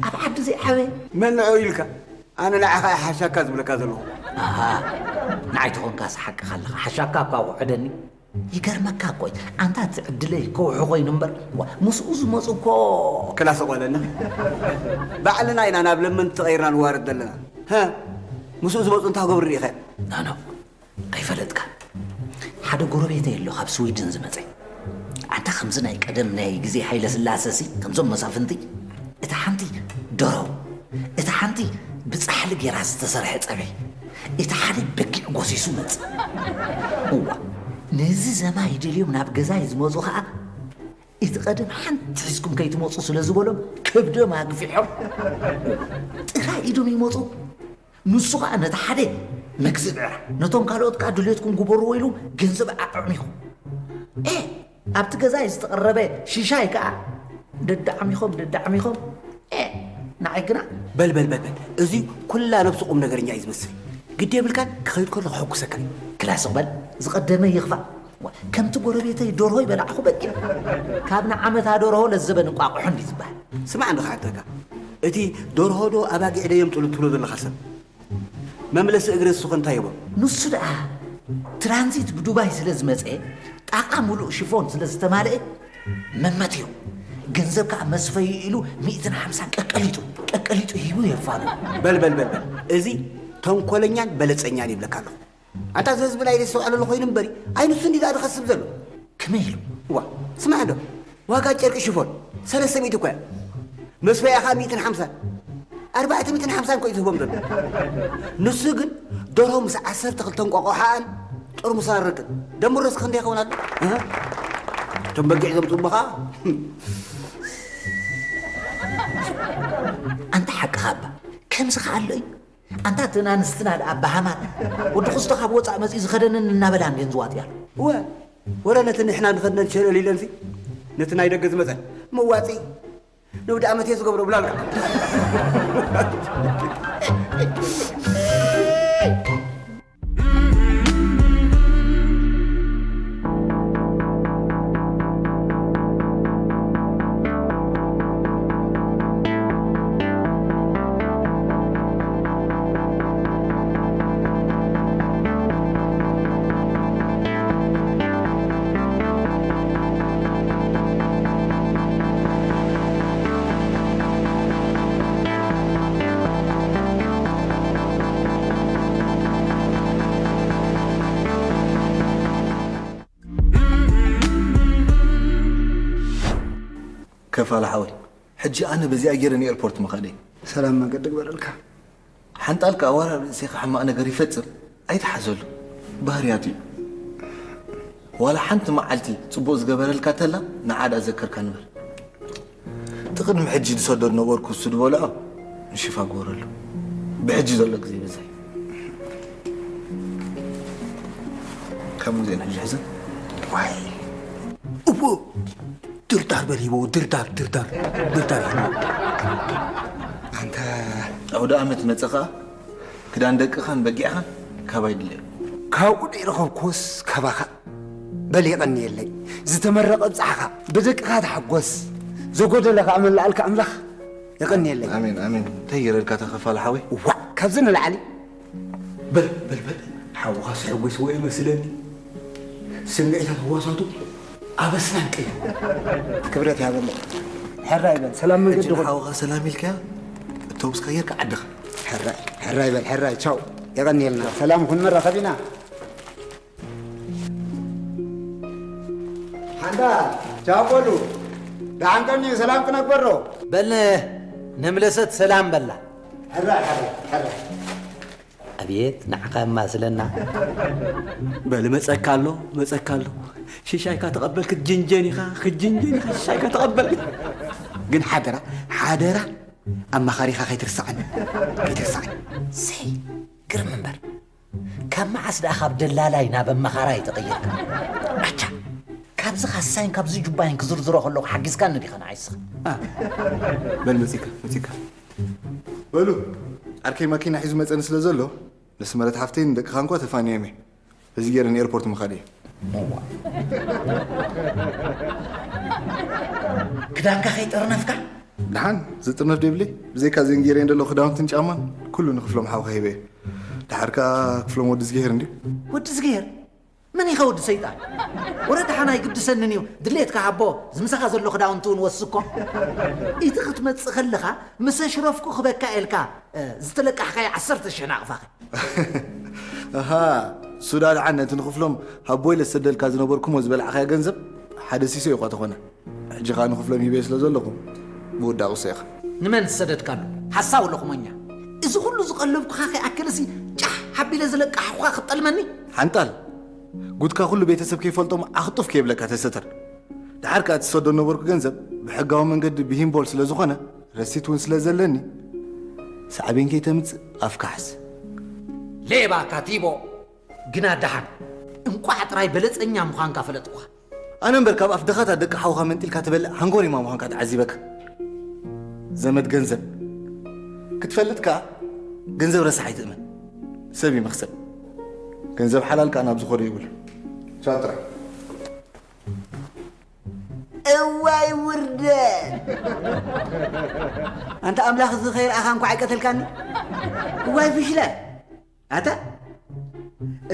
ኣብ ዓዲ ዘይዓበየ። መን ንዑ ኢልካ? ኣነ ንዓኻ እየ ሓሻካ ዝብለካ ዘለኹ። ኣሃ፣ ንዓይ ተኾንካስ ሓቅኻ ኣለኻ። ሓሻካ እኳ ውሕደኒ። ይገርመካ እኮ እዩ። ኣንታ እቲ ዕድለይ ከውሒ ኮይኑ እምበር፣ ዋ፣ ምስኡ ዝመጹ እኮ። ክላስ ቆለና። ባዕልና ኢና ናብ ለመንቲ ተቐይርና ንዋረድ ዘለና። ሃ? ምስኡ ዝመጹ እንታይ ክገብሩ ርኢኻ? ኖ፣ ኖ። ኣይፈለጥካ። ሓደ ጎረቤተይ ኣሎ ካብ ስዊድን ዝመጸ። ኣንታ ከምዚ ናይ ቀደም ናይ ግዜ ሃይለ ስላሰሲ፣ ከምዞም መሳፍንቲ፣ እታ ሓንቲ ደሮ፣ እታ ሓንቲ ብጻሕሊ ጌራ ዝተሰርሐ ጸብሒ፣ እታ ሓደ በጊዕ ጎሲሱ መጽእ። እዋ፣ ነዚ ዘማይ ደልዮም ናብ ገዛይ ዝመጹ ኸኣ፣ እቲ ቀደም ሓንቲ ሒዝኩም ከይትመጹ ስለ ዝበሎም፣ ከብዶም ኣግፊሖም፣ ጥራይ ኢዶም ይመጹ። ንሱ ኸኣ ነቲ ሓደ መግዝእ ብዕራ፣ ነቶም ካልኦት ከኣ ድሌትኩም ግበርዎ ኢሉ ገንዘብ ኣዕሚኹ። ኤ፣ ኣብቲ ገዛይ ዝተቐረበ ሽሻይ ከኣ ደዳዕሚኾም፣ ደዳዕሚኾም፣ ኤ፣ ንዓይ ግና። በል፣ በል፣ በል፣ በል። እዚ ኩላ ነብሱ ቁም ነገረኛ እዩ ዝመስል። ግዲ የብልካን፣ ክኸይድ ከሎ ክሕጉሰካ እዩ። ክላስ በል፣ ዝቐደመ ይኽፋእ። ዋ፣ ከምቲ ጎረቤተይ ደርሆ ይበላዕኹ በጊዕ። ካብ ንዓመታ ደርሆ ለዘበን እንቋቑሖ እንዲ ዝበሃል። ስማዕ እንዶ ክሓተካ፣ እቲ ደርሆ ዶ ኣባጊዕ ዶ እዮም ጥሉ ትብሎ ዘለኻ ሰብ? መምለሲ እግሪ ንሱ ኸ እንታይ ይህቦ? ንሱ ደኣ ትራንዚት ብዱባይ ስለ ዝመጸ፣ ጣቓ ምሉእ ሽፎን ስለ ዝተማልአ፣ መመትዮ፣ ገንዘብ ከኣ መስፈዩ ኢሉ ሚእትን ሓምሳን ቀቀሊጡ፣ ቀቀሊጡ ሂቡ የፋኑ። በል፣ በል፣ በል፣ በል። እዚ ተንኮለኛን በለጸኛን ይብለካ ኣለኹ። ኣንታ እዚ ህዝቢ ናይ ዘስተውዕለሉ ኮይኑ እምበሪ፣ ኣይ ንሱ እንዲ ደኣ ዝኸስብ ዘሎ። ከመይ ኢሉ? ዋ፣ ስማዕ እንዶ፣ ዋጋ ጨርቂ ሽፎን ሰለስተ ሚእቲ እኮ እያ። መስፈያ ኸኣ ሚእትን ሓምሳን። ኣርባዕተ ሚእትን ሓምሳን እኮ እዩ ዝህቦም ዘሎ። ንሱ ግን ደርሆ ምስ ዓሰርተ ክልተ እንቋቑሖኣን ጥርሙሳን ኣረቅን። ደምሮስ ክንደይ ይኸውን ኣሎ? እህ? እቶም በጊዕ ዘምጽኡ እሞ ኸኣ። ኣንታ ሓቅኻ እባ፣ ከምዚ ኸኣ ኣሎ እዩ። ኣንታ እተን ኣንስትና ደኣ በሃማት፣ ወዲ ክስቶ ካብ ወጻእ መጺኡ ዝኸደነን እናበላ እንድየን ዝዋጥያሉ። እወ፣ ወረ ነቲ ንሕና ንኸደን ሸለል ኢለንሲ፣ ነቲ ናይ ደገ ዝመጸ መዋጺ ንውዲ ዓመት እየ ዝገብሮ ብላ ኣልካ። ከፋለ ሓወይ፣ ሕጂ ኣነ በዚኣ ገይረ ንኤርፖርት ምኻደይ። ሰላም መገዲ ግበረልካ። ሓንጣል ከኣ ዋላ ርእስኻ ሕማቕ ነገር ይፈጽም ኣይትሓዘሉ፣ ባህርያቱ እዩ። ዋላ ሓንቲ መዓልቲ ጽቡቕ ዝገበረልካ ተላ ንዓ ደኣ ዘከርካ ንበር። እቲ ቅድሚ ሕጂ ዝሰዶ ዝነበርኩ እሱ ዝበልዖ ንሽፋ ግበረሉ። ብሕጂ ዘሎ ግዜ ይበዝሕ። ካብ ግዜ ንሕጂ ሕዘን። ዋይ። እዎ። ድርዳር በል ሂቦ፣ ድርዳር፣ ድርዳር፣ ድርዳር ሂቦ። ኣንታ ኣውደ ኣመት መጸ ኸኣ ክዳን ደቅኻን በጊዕኻን ካባይ ድለዮ። ካብኡ ደይረኸብኩዎስ ካባኻ በል የቐንየለይ። ዝተመረቐ ብጻዕኻ፣ ብደቅኻ ተሓጎስ፣ ዘጎደለ ከኣ መላእልካ ኣምላኽ የቐንየለይ። ኣሜን፣ ኣሜን። እንታይ ይረድካ ተኸፋል ሓወይ? ዋ፣ ካብዚ ንላዕሊ። በል፣ በል፣ በል። ሓውኻ ስሕጎስ ወይ መስለኒ። ስምዒታት ህዋሳቱ ኣብ ኣስናን ቀይሩ። ክብረት ያበለ። ሕራይ በል፣ ሰላም መንገዲ ሕጂ ይኹን። ንሓውኻ ሰላም ኢልካያ፣ እቶም እስካ ጌርካ ዓድኻ። ሕራይ፣ ሕራይ በል፣ ሕራይ፣ ቻው። የቐንየልና። ሰላም ይኹን፣ መራኸቢና። ሓንዳ፣ ቻው በሉ። ደሓን ቀንዩ፣ ሰላም ክነግበሮ። በል ንምለሰት ሰላም በላ። ሕራይ፣ ሕራይ፣ ሕራይ። ኣቤት ንዓኻ የማስለና። በል መጸካ ኣሎ፣ መጸካ ኣሎ። ሽሻይካ ተቐበል፣ ክትጅንጀን ኢኻ፣ ክትጅንጀን ኢኻ፣ ሽሻይካ ተቐበል። ግን ሓደራ፣ ሓደራ፣ ኣማኻሪኻ ከይትርሳዕን፣ ከይትርሳዕን። ሰይ፣ ግርም እምበር። ካብ መዓስ ደኣ ካብ ደላላይ ናብ ኣማኻራይ ተቐይርካ? ኣቻ፣ ካብዚ ካሳይን ካብዚ ጁባይን ክዝርዝሮ ከለኹ ሓጊዝካኒ ዲኻ ንዓይ እስኻ? ኣ፣ በል መጺካ፣ መጺካ። በሉ፣ ዓርከይ ማኪና ሒዙ መጸኒ ስለ ዘሎ፣ ንስመረት ሓፍተይን ደቅኻን እኳ ተፋንዮም እየ። በዚ ገይረ ንኤርፖርት ምኻድ እየ። እዋ። ክዳንካ ከይጠርነፍካ? ደሓን፣ ዝጥርነፍ ደይብለይ። ብዘይካ ዘን ገይረየን ዘለኹ ክዳውንትን ጫማን፣ ኩሉ ንክፍሎም ሓውካ ሂበ እየ። ደሓር ከኣ ክፍሎም ወዲ ዝግሄር እንድዩ። ወዲ ዝግሄር? መን ኢኻ ወዲ ሰይጣን? ወረ ደሓን ኣይግድሰንን እዩ። ድሌትካ ሃቦ፣ እዚ ምሳኻ ዘሎ ክዳውንቲ እውን ወስኮ። እቲ ክትመጽእ ከለኻ፣ ምስ ኣሽረፍኩ ክበካ ኢልካ፣ እ፣ ዝተለቃሕካዮ ዓሰርተ ሽሕ ናቕፋኸ። ኣሃ፣ ሱዳ ደሓን ነቲ ንክፍሎም ሃቦ ኢለ ዝሰደልካ ዝነበርኩሞ ዝበላዕኻዮ ገንዘብ ሓደ ሲሶ እዩ እኳ ተኾነ። ሕጂ ኸኣ ንክፍሎም ሂበዮ ስለ ዘለኹ ምውዳቕ ውሰ ኢኻ። ንመን ዝሰደድካሉ? ሓሳዊ ሎኽሞኛ። እዚ ኩሉ ዝቐለብኩኻ ከይኣክልሲ ጫሕ ሓቢለ ዝለቃሕኹኻ ክትጠልመኒ? ሓንጣል፣ ጉድካ ኩሉ ቤተሰብ ከይፈልጦም ኣኽጡፍ ከይብለካ ተሰተር። ደሓር ከኣ እቲ ዝሰዶ ነበርኩ ገንዘብ ብሕጋዊ መንገዲ ብሂምቦል ስለ ዝኾነ፣ ረሲት እውን ስለ ዘለኒ፣ ሳዕቤን ከይተምጽእ ኣፍካ ሓዝ። ሌባ ካቲቦ፣ ግና ደሓን፣ እንቋዕ ጥራይ በለጸኛ ምዃንካ ፈለጥኩኻ። ኣነ እምበር ካብ ኣፍ ድኻታት ደቂ ሓውኻ መንጢልካ ትበልዕ ሃንጎሪማ ምዃንካ ተዓዚበካ። ዘመድ ገንዘብ ክትፈልጥ ከኣ፣ ገንዘብ ረሳሕ ኣይትእመን። ሰብ እዩ መኽሰብ። ገንዘብ ሓላል ከኣ ናብ ዝኾዶ ይውል። ቻው ጥራሕ። እዋይ ውርደት! ኣንታ ኣምላኽ እዚ ከይረኣኻ እንኳዕ ኣይቀተልካኒ። እዋይ ፍሽለ! ኣታ፣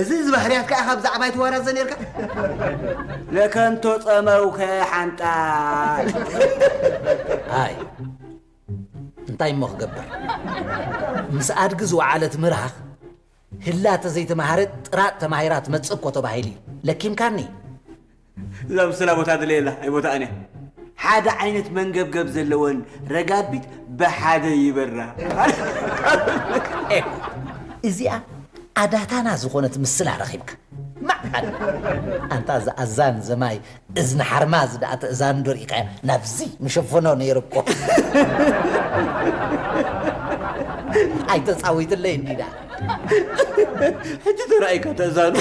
እዚ እዚ ባህርያትካ ኢኻ ብዛዕባይ ትዋራዘ ነርካ? ለከንቶ ጸመውከ ሓንጣል። ኣይ፣ እንታይ እሞ ክገብር? ምስ ኣድጊ ዝወዓለት ምርሃኽ፣ ህላ ተዘይተማሃረት ጥራጥ ተማሂራ ትመጽእ እኮ ተባሂሉ እዩ። ለኪምካኒ። እዛ ምስላ ቦታ ድለየላ ኣይቦታኣን እያ። ሓደ ዓይነት መንገብገብ ዘለወን ረጋቢት ብሓደ ይበራ። ኤህ፣ እዚኣ ኣዳታና ዝኾነት ምስላ ረኺብካ። ማዕበል። ኣንታ እዛ ኣዛን ዘማይ እዝኒ ሓርማዝ ደኣ ተእዛኑ ዶ ርኢኻያ? ናብዚ ምሸፈኖ ነይሩ እኮ። ኣይተጻዊትለይ እንዲዳ። ሕጂ ተራእይካ ተእዛኑ።